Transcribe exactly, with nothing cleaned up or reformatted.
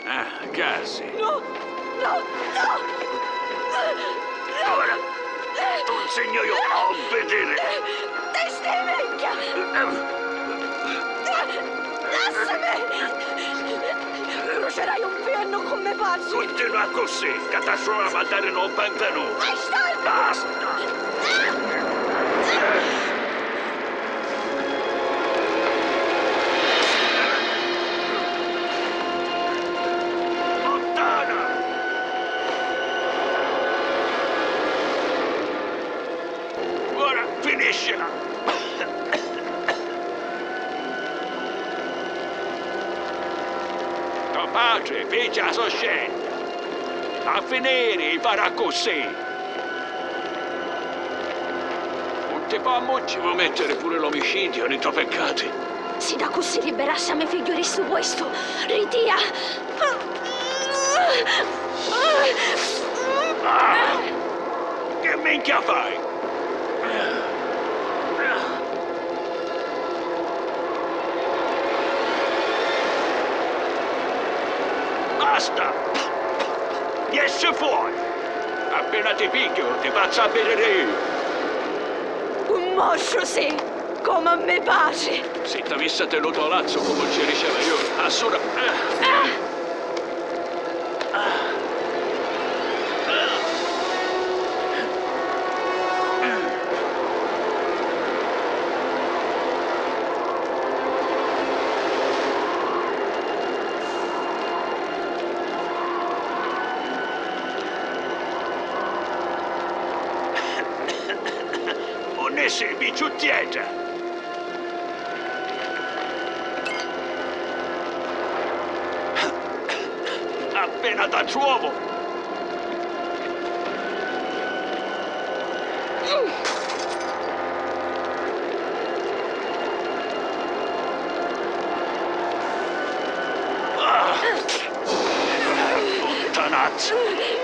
Ah, casi. No! No! No! Ora t'insignu iu a obbidiri! Testa 'i minchia! Lassami! Bruciarai 'nfiernu cu me patri! Cuntinua accussì, ca t'assunamu a darinu u benvenutu! Bastardu! Basta! Puttana! Ora finiscila! To patri pigghi a so scelta. A finiri i fari accussì. Nun ti fa ammucci vu mettiri puru l'omicidiu ni to peccati? Si d'accussì liberassi a me figghiu ri stu puestu, ri tia! Ah! Chi minchia fai? Basta! Jesci fuori! Appena ti pigghiu, ti fazzu abbiliri iu! Un mostru si, comu a me patri! Si t'avissi tenutu a lazzu comu ci diceva iu, assura... Unni si, picciuttedda? Appena t'attrovu! Ah! Puttanazzu!